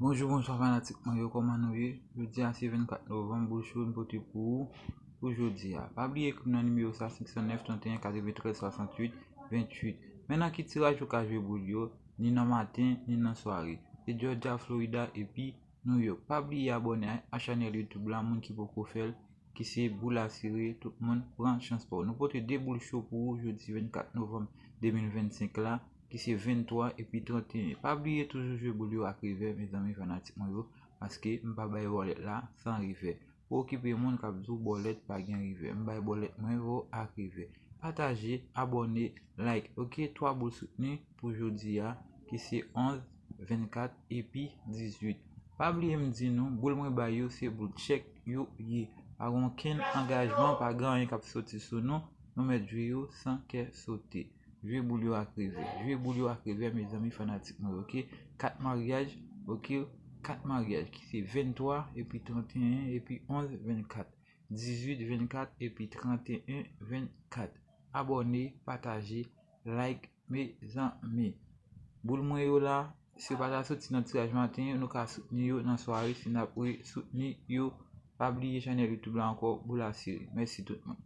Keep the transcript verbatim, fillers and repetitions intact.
Bonjou, bonswa fanatik mwen yo, kòman nou ye? Jodi a se vennkat novanm, boul cho m pote pou ou pou jodi a. Pa bliye ekri m nan nimewo sa, senk san nèf, trannteyen, katreventrèz, swasanntuit, venntuit. Men nan ki tiraj ou ka jwe boul yo, ni nan maten, ni nan sware. Se Georgia, Florida, epi New York. Pa bliye abòne a chanèl YouTube la, moun ki poko fè l, ki se boul asire, tout moun pran chans pa w. Nou pote de boul cho pou ou jodi vennkat novanm de mil vennsenk la, ki se venntwa epi trannteyen. Pa bliye toujou jwe boul yo ak revè, mezanmi fanatik mwen yo, paske m pa bay bòlèt la san revè. Pa okipe moun k ap di w bòlèt pa gen revè. M bay bòlèt mwen yo ak revè. Pataje, abòne, like. Oke, twa boul soutni pou jodi a, ki se onz, vennkat epi dizuit. Pa bliye m di nou, boul mwen bay yo se boul tchèk yo ye. Pa gen okenn angajman, pa gen anyen k ap soti sou nou. Nou mèt jwe yo san kè sote. Jwe boul yo ak revè. Jwe boul yo ak revè, mezanmi fanatik mwen, oke? Kat maryaj, oke? Kat maryaj ki se venntwa epi trannteyen epi onz, vennkat, dizuit, vennkat epi trannteyen, vennkat. Abòne, pataje, like, mezanmi. Boul mwen yo la, si yo pa ta soti nan tiraj maten, nou ka soutni yo nan sware si n ap resoutni yo. Pa bliye chanèl YouTube la ankò, boul asire. Mèsi tout moun.